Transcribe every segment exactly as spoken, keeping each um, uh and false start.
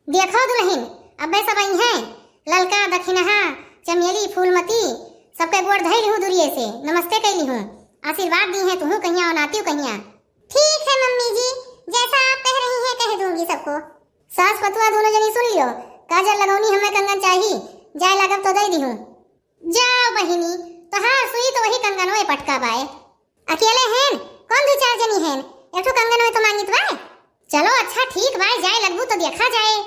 देखो दुलहिन, अब्बे सब अइहैं, ललका, दखिनहा, चमेली, फूलमती, सबके गोड़ धइ लिहूँ दुरिये से, नमस्ते कइ लिहूँ, आशीर्वाद दिहैं तुहूँ कहिया और नातियो कहिया। ठीक है मम्मी जी, जैसा आप कह रही हैं कह दूंगी सबको। सास पतुआ दोनों जनी सुन लियो, काजर लगौनी हमें कंगन चाही, जाए लागब तो दइ दिहूँ। जाओ बहिनी, तोहार सुई तो वही कंगनवे पटका बाय। अकेले हैन, कौन दुइ चार जनी हैन, एक ठो कंगनवे तो मांगित बाय। चलो अच्छा ठीक बाय, जाए लगबू तो देखा जाए।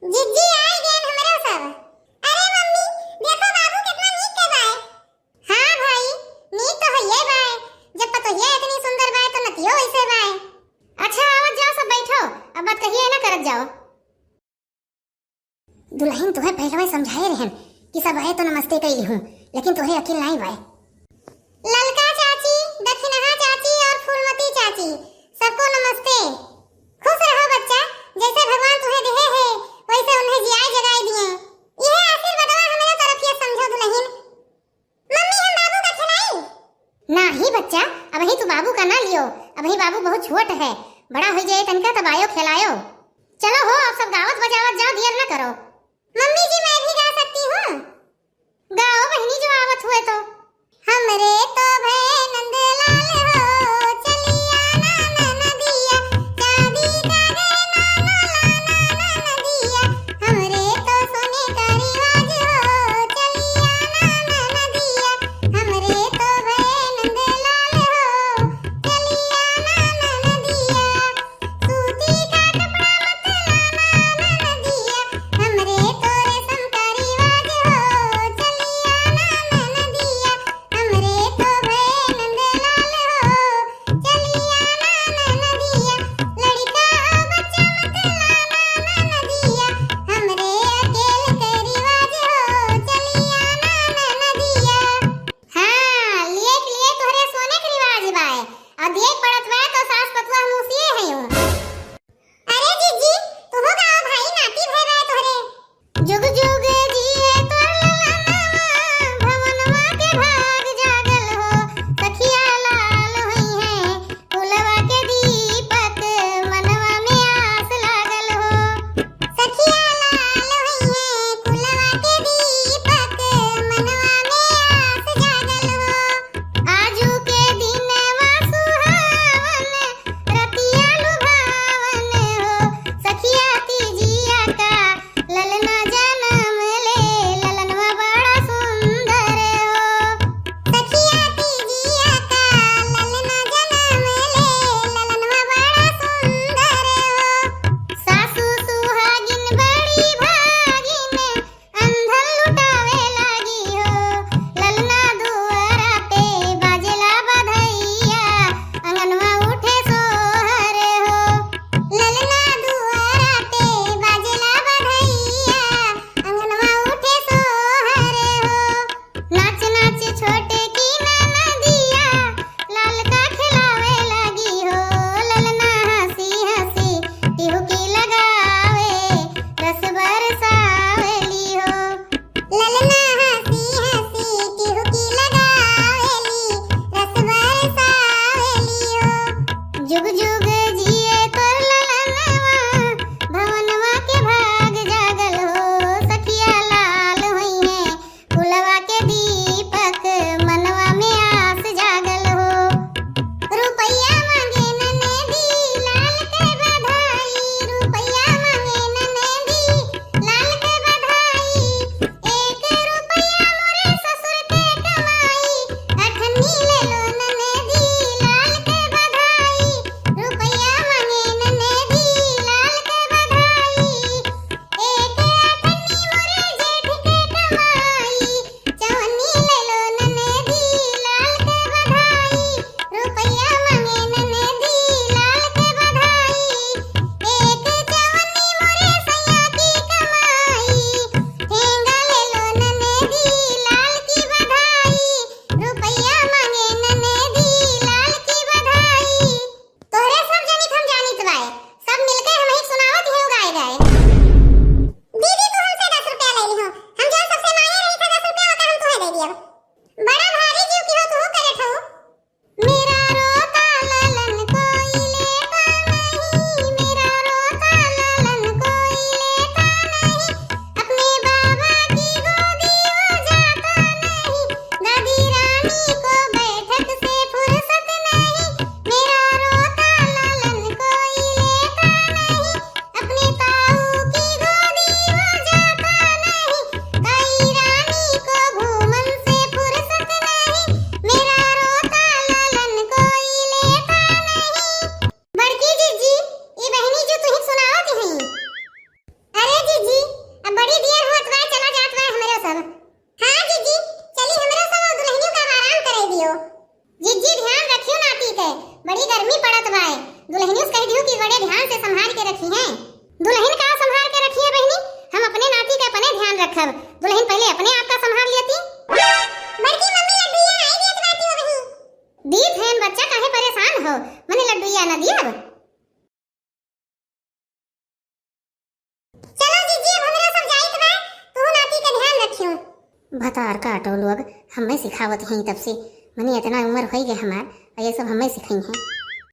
जिज्जी आइ गएन हमरे सब। अरे मम्मी, देखो बाबू कितना नीक के बाय। हाँ भाई, नीक तो हइये बाय, जब पतोहिया इतनी सुंदर बाय तो नतियो वैसे बाय। अच्छा आवत जाओ सब बैठो, अब बात कहिए ना करत जाओ। दुलहिन तुहे पहलवे समझाए रहन कि सब आए तो नमस्ते कइ लिहूँ, लेकिन तुहे अकिल नाई बाय। ललका चाची, दखिनहा चाची और फूलमती चाची, सबको नमस्ते। खुश रहो बच्चा, जैसे भगवान तुहे दिहे है, वैसे उन्हें जियाए जगाए दिए। यह आशीर्वादवा हमरे तरफ ये समझो दुलहिन। मम्मी, हम बाबू का खेलाई? नाही बच्चा, अबही तू बाबू का ना लियो, अबही बाबू बहुत छोट है, बड़ा होइ जाए तनका तब आयो खेलायो। चलो हो, अब सब गावत बजावत जाओ, देर ना करो। मम्मी जी, मैं भी गा सकती हूँ? गाओ बहिनी, जो आवत हुए तो। हमरे तो भए नंदलाल हो, चलिया ना ननदिया, शादी करे ना लाला ना ननदिया। हमरे तो सोने का रिवाज हो, चलिया ना ननदिया। हमरे तो भए नंदलाल हो, चलिया ना ननदिया। सूती का कपड़ा मत लाना ननदिया, हमरे तो रेशम का रिवाज हो, चलिया ना ननदिया। हमरे तो भए बड़े ध्यान से संभार के रखिहैं। दुलहिन का संभार के रखिहैं बहिनी, हम अपने नाती का अपने ध्यान रखब। दुलहिन पहिले अपने आप का संभार लेती। बड़की मम्मी लड्डुइया नाई देत बाटी हो बहिनी। दीत हैं बच्चा, काहे परेशान हो, मने लड्डुइया न दियब। चलो जीजी, अब हमरा सब जाइत बा, तू नाती के ध्यान रखियो। भतार काटो लोग, हमें सिखावत हैं तब से, मने इतना उम्र होई गए हमार, और ये सब हमें सिखाई हैं।